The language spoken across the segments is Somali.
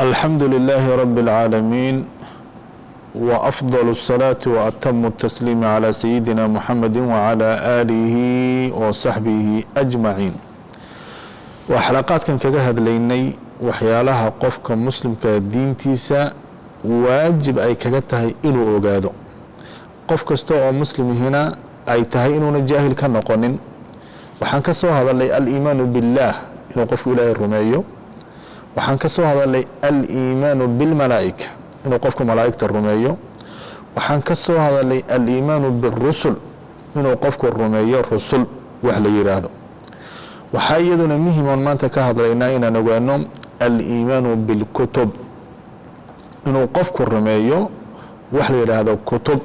الحمد لله رب العالمين، وأفضل الصلاة وأتم التسليم على سيدنا محمد وعلى آله وصحبه أجمعين. Waa xalaqaadkan kaga hadlaynay waxyaalaha qofka muslimka diintiisa waajib ay kaga tahay inuu ogaado, qof kasta oo muslimihina ay tahay inuuna jaahil ka noqonin. Waxaan ka soo hadalnay الإيمان بالله, inuu qofku Ilaahay rumeeyo. Waxaan ka soo hadalnay الإيمان بالملائكة, inuu qofku malaa'igta rumeeyo. Waxaan ka soo hadalnay الإيمان بالرسل, inuu qofku rumeeyo rusul wax la yiraahdo. Waxaa iyaduna muhimoon maanta ka hadlaynaa inaan ogaano الإيمان بالكتب, inuu qofku rumeeyo wax la yidhaahdo kutub.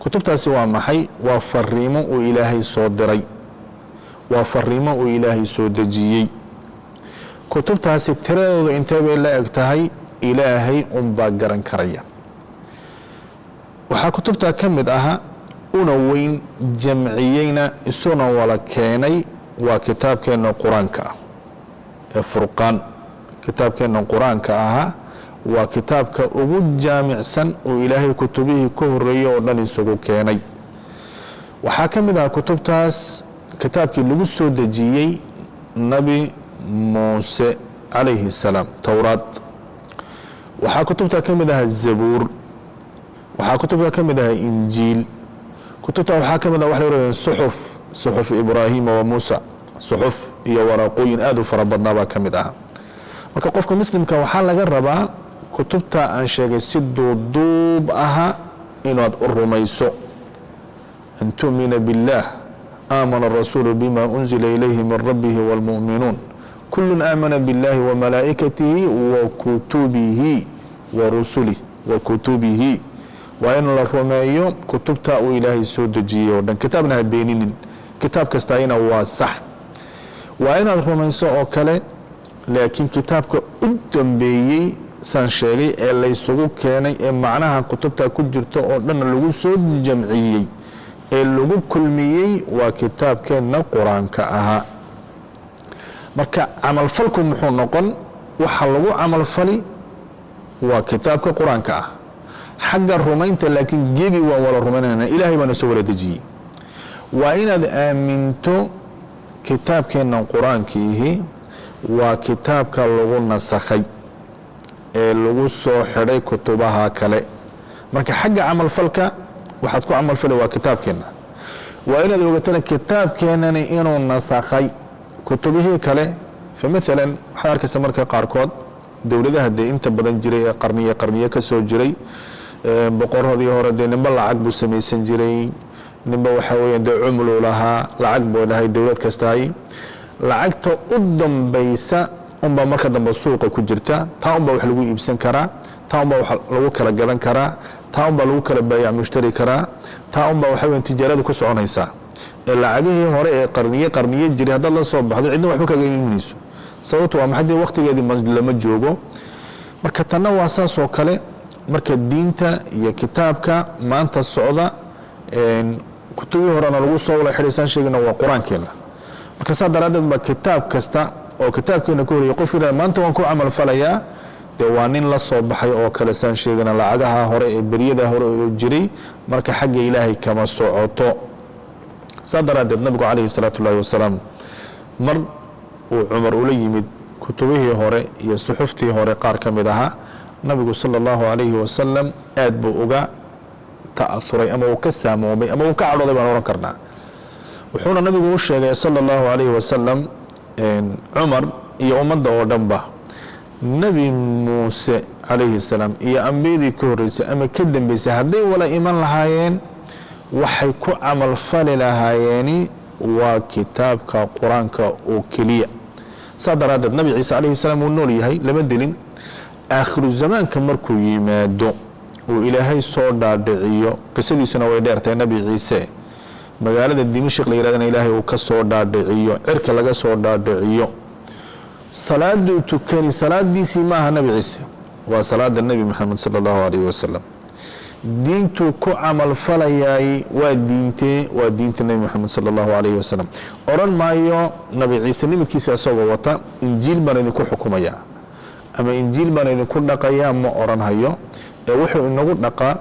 Kutubtaasi waa maxay? Waa fariimo uu Ilaahay soo diray, waa fariimo uu Ilaahay soo dejiyey. Kutubtaasi tiradooda intee bay la eg tahay? Ilaahay unbaa garan karaya. Waxaa kutubtaa ka mid ahaa, una weyn, jamciyeyna, isuna wala keenay, waa kitaabkeenna Qur-aanka ah ee Furqaan. Kitaabkeenna Qur-aanka ahaa waa kitaabka ugu jaamicsan oo Ilaahay kutubihii ka horeeyey oo dhan isugu keenay. Waxaa ka mid ahaa kutubtaas kitaabkii lagu soo dejiyey Nabi Muuse calayhi الsalaam, Towraad. Waxaa kutubta ka mid ahaa Zabuur. Waxaa kutubta ka mid ahaa Injiil. Kutubta waxaa ka mid ah waxa la yihahda suxuf, suxuf Ibraahima wa Muusa. Suxuf iyo waraaqooyin aad u fara badnaa baa ka mid ahaa. Marka qofka muslimka waxaa laga rabaa kutubta aan sheegay si duuduub aha inaad u rumayso. أن تؤمن بالله، آمن الرسول بما أنزل إليه من ربه والمؤمنون كل آمن بالله وملائكته وكتبه ورسله وكتبه. Waa in la rumeeyo kutubta uu Ilaahay soo dejiyey oo dhan. Kitaabna ha beeninin, kitaab kastaayna waa sax, waa inaad rumayso oo kale. Laakiin kitaabka u dambeeyey, saan sheegay, ee laysugu keenay, ee macnaha kutubta ku jirto oo dhan lagu soo jamciyey ee lagu kulmiyey, waa kitaabkeenna Qur-aanka ahaa. Marka camalfalku muxuu noqon? Waxa lagu camalfali waa kitaabka Qur-aanka ah. Xagga rumaynta laakiin gebi waan wala rumaynayna, Ilaahay baana soo wala dejiyey. Waa inaad aaminto kitaabkeennan Qur-aankiihi waa kitaabka lagu nasakhay ee lagu soo xidhay kutubaha kale. Marka xagga camalfalka waxaad ku camalfali waa kitaabkeenna. Waa inaad ogatana kitaabkeennani inuu nasakhay kutubihii kale. Fa maalan, waxaad arkaysa marka qaarkood dowladaha dee inta badan jiray ee qarniye qarniye ka soo jiray, boqoradii hore dee ninba lacag buu samaysan jiray, ninba waxa weya dee cumluu lahaa, lacag buu lahay. Dowlad kastahay lacagta u dambaysa unbaa marka dambe suuqa ku jirta. Taa unbaa wax lagu iibsan karaa, taa unbaa wax lagu kala gadan karaa, taa unbaa lagu kala baayac mushtari karaa, taa unbaa waxa weya tijaaradu ku soconaysaa. Ee lacagihii hore ee qarniye qarniye jiray haddaad la soo baxdo, cidna waxba kaga imanayso. Sababtu waa maxay? Dee waqtigeedii lama joogo. Marka tanna waa saas oo kale. Marka diinta iyo kitaabka maanta socda, kutubihii horena lagu soo wala xidhaysaan sheegina, waa Qur-aankeena. Marka saa daraaddeed baa kitaab kasta oo kitaabkeena ka horreeyay qofka yidhahda "Maanta waan ku camal falayaa," dee waa nin la soo baxay oo kale, saan sheegana, lacagaha hore ee beryada hore oo jiray. Marka xagga Ilaahay kama socoto. Saa daraaddeed nabigu calayhi salaatu ullahi wasalaam mar uu Cumar ula yimid kutubihii hore iyo suxuftii hore qaar ka mid ahaa, nabigu sala allahu calayhi wasalam aad buu uga ta'auray ama uu ka saamoomay ama uu ka cadhooday baan ohan karnaa. Wuxuuna nabigu u sheegay sala allahu calayhi wasalam Cumar iyo ummadda oo dhanba, Nebi Muuse calayhi salaam iyo ambiyadii ka horreysay ama ka dambeysay hadday wala iman lahaayeen, waxay ku camalfali lahaayeeni waa kitaabka Qur-aanka oo keliya. Saa daraaddeed Nabi Ciise calayhi salaam wuu nool yahay, lama dilin. Aakhiru zamaanka markuu yimaado uu Ilaahay soo dhaadhiciyo, qisadiisuna way dheertahay, Nabi Ciise magaalada Dimashik la yirahdana Ilaahay uu ka soo dhaadhiciyo, cirka laga soo dhaadhiciyo, salaaduu tukani salaadiisii maaha Nabi Ciise, waa salaada Nebi Maxamed sala allahu alayhi wasalam. Diintuu ku camalfalayaay waa diintee? Waa diinta Nebi Maxamed sala allahu alayhi wasalam. Odhan maayo Nabi Ciise nimidkiisa isagoo wata "Injiil baan idinku xukumaya" Ama Injiil baan idinku dhaqayaa ma odhanhayo, ee wuxuu inagu dhaqaa,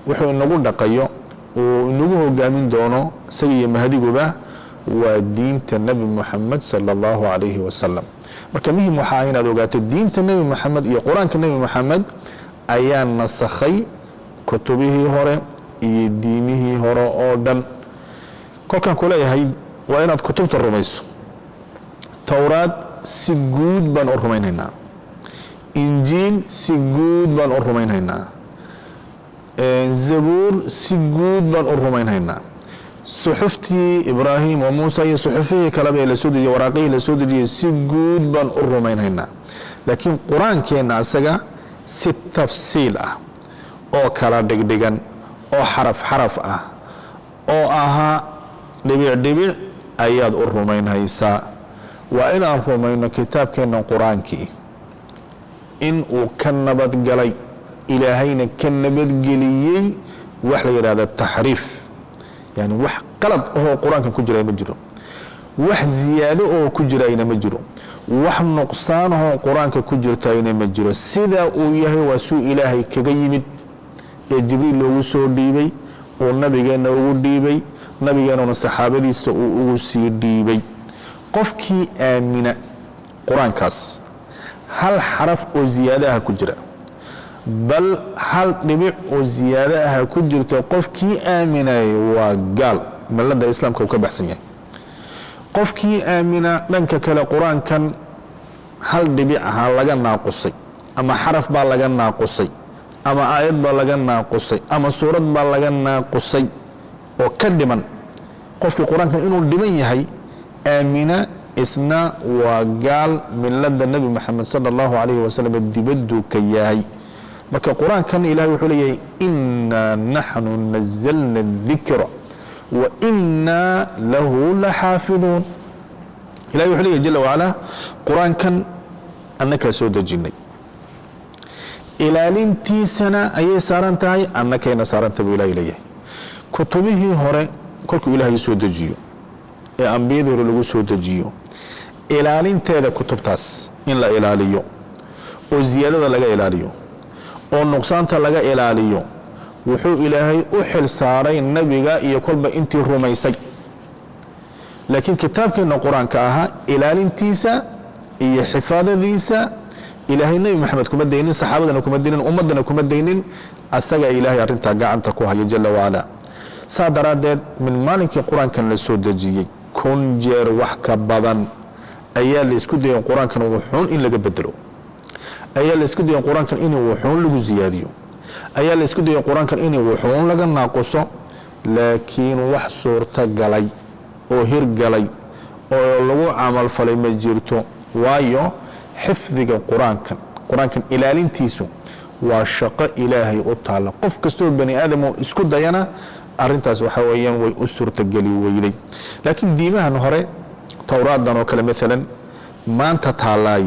wuxuu inagu dhaqayo, uu inagu hogaamin doono isaga iyo Mahdiguba, waa diinta Nebi Moxamed sala Allahu calayhi wasalam. Marka muhim waxaa ah inaad ogaato diinta Nebi Moxamed iyo Qur-aanka Nebi Moxamed ayaa nasakhay kutubihii hore iyo diimihii hore oo dhan. Kolkaan ku leeyahay waa inaad kutubta rumayso, Towraad si guud baan u rumaynhaynaa, Injiil si guud baan u rumaynhaynaa, Zabuur si guud baan u rumaynhaynaa, suxuftii Ibraahim oo Muusa iyo suxufihii kaleba ee lasoo dejiyey, waraaqihii la soo dejiyey, si guud baan u rumaynhaynaa. Laakiin Qur-aankeenna asaga si tafsiil ah oo kala dhigdhigan oo xaraf xaraf ah oo ahaa dhibic dhibic ayaad u rumaynhaysaa. Waa inaan rumayno kitaabkeenna Qur-aankii in uu ka nabadgalay, Ilaahayna ka nabadgeliyey wax la yidhahda taxriif. Yani wax qalad ahoo Qur-aankan ku jiray ma jiro, wax ziyaado oo ku jirayna ma jiro, wax nuqsaanahoo Qur-aanka ku jirtayna ma jiro. Sidaa uu yahay waa suu Ilaahay kaga yimid ee Jibriil loogu soo dhiibay, uu nabigeenna ugu dhiibay, nabigeennuna saxaabadiisa uu ugu sii dhiibay. Qofkii aamina Qur-aankaas hal xaraf oo ziyaado ah ku jira, bal hal dhibic oo ziyaado ah ku jirto, qofkii aaminay waa gaal, milada Islaamka uu ka baxsan yahay. Qofkii aamina dhanka kale Qur-aankan hal dhibic ahaa laga naaqusay, ama xaraf baa laga naaqusay, ama aayad baa laga naaqusay, ama suurad baa laga naaqusay oo ka dhiman, qofkii Qur-aankan inuu dhiman yahay aamina isna waa gaal, milada Nebi Moxamed sala Allahu calayhi wasalam dibadduu ka yahay. Marka Qur-aankan Ilahay wuxuu leeyahay: "Inaa naxnu nazalna adikra wa inaa lahu laxaafiduun." Ilahay wuxuu leeyahay jala wacalaa: Qur-aankan annakaa soo dejinnay, ilaalintiisana ayay saaran tahay, annakayna saarantah, buu Ilahay leeyahay. Kutubihii hore kolkuu Ilaahay soo dejiyo ee ambiyadii hore lagu soo dejiyo, ilaalinteeda kutubtaas in la ilaaliyo oo ziyaadada laga ilaaliyo oo nuqsaanta laga ilaaliyo, wuxuu Ilaahay u xil saaray nabiga iyo kolba intii rumaysay. Laakiin kitaabkeenna Qur-aanka ahaa ilaalintiisa iyo xifaadadiisa Ilaahay Nebi Maxamed kuma daynin, saxaabadana kuma daynin, ummaddana kuma daynin. Asagaa Ilaahay arrintaa gacanta ku haya jala wacalaa. Saa daraaddeed, min maalinkii Qur-aankan la soo dejiyey, 1000 jeer wax ka badan ayaa la isku dayay Qur-aankan wuxuun in laga bedelo, ayaa la isku dayay Qur-aankan in wuxuun lagu siyaadiyo, ayaa la isku dayay Qur-aankan in wuxuun laga naaquso. Laakiin wax suurto galay oo hirgalay oo lagu camalfalay ma jirto. Waayo, xifdiga Qur-aankan, Qur-aankan ilaalintiisu waa shaqo Ilaahay u taalla. Qof kastoo bani aadam oo isku dayana arrintaas waxa weeyaan way u suurtogeli weyday. Laakiin diimahan hore, Towraadan oo kale maalan maanta taalaay,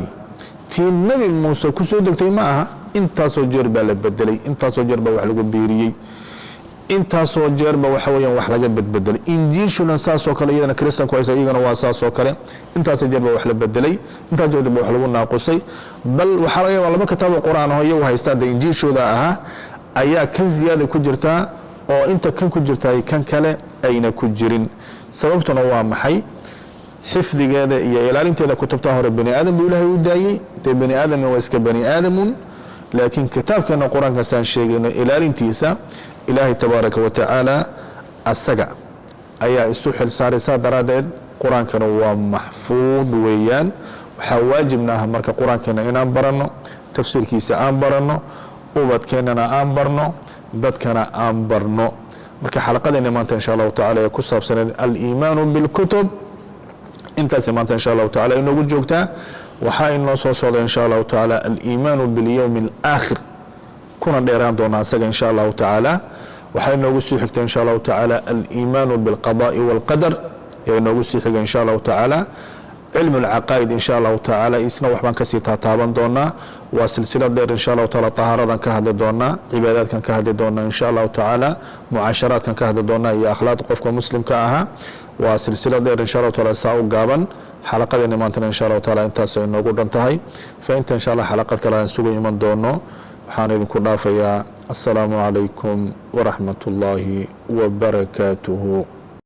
tii Nebi Muuse ku soo degtay ma aha. Intaasoo jeer baa la bedelay, intaasoo jeer baa wax lagu biiriyey, intaasoo jeerba waxa weeyaan wax laga bedbedelay. Injiishuna saasoo kale, iyadana Kiristanku haysa, iyagana waa saasoo kale. Intaasoo jeer baa wax la bedelay, intaas jeer baa wax lagu naaqusay. Bal waxaa laga yaabaa laba kitaab oo Qur-aan aho iyagu haystaan, dee Injiishooda ahaa, ayaa kan ziyaada ku jirtaa oo inta kan ku jirtaay kan kale ayna ku jirin. Sababtuna waa maxay? Xifdigeeda iyo ilaalinteeda kutubta hore bani aadam buu Ilaahay u daayey. Dee bani aadamna waa iska bani aadamun. Laakiin kitaabkeena Qur-aankaasaan sheegayno, ilaalintiisa Ilaahay tabaaraka wa tacaala asaga ayaa isu xil saaray. Saa daraaddeed Qur-aankana waa maxfuud weeyaan. Waxaa waajibna ah marka Qur-aankeena inaan baranno, tafsiirkiisa aan baranno, ubadkeennana aan barno, dadkana aan barno. Marka xalaqadeena maanta insha Allahu tacala ee ku saabsaneed aliimaanu bilkutub intaasi maanta insha Allahu tacala inoogu joogtaa. Waxaa inoo soo socda insha Allahu tacaala aliimaanu bilyowmi alaakhir, kuna dheeraan doonaa isaga insha Allahu tacaala. Waxaa inoogu sii xigta insha Allahu tacaala aliimaanu bilqada'i walqadar ayaa inoogu sii xiga insha Allahu tacaala. Cilmu alcaqaa'id insha Allahu tacaala isna waxbaan kasii taataaban doonaa. Waa silsilad dheer insha Allahu taala. Tahaaradan ka hadli doonaa, cibaadaadkan ka hadli doonaa insha Allahu tacaala, mucaasharaadkan ka hadli doonaa iyo akhlaaqda qofka muslimka ahaa. Waa silsilad dheer insha Allahu taala, saa u gaaban. Xalaqadeena maantana, insha Allahu taala, intaas ay noogu dhan tahay. Fa inta, insha Allah, xalaqad kale aan isugu iman doono, waxaan idinku dhaafayaa assalaamu calaykum waraxmat ullaahi wabarakaatuhu.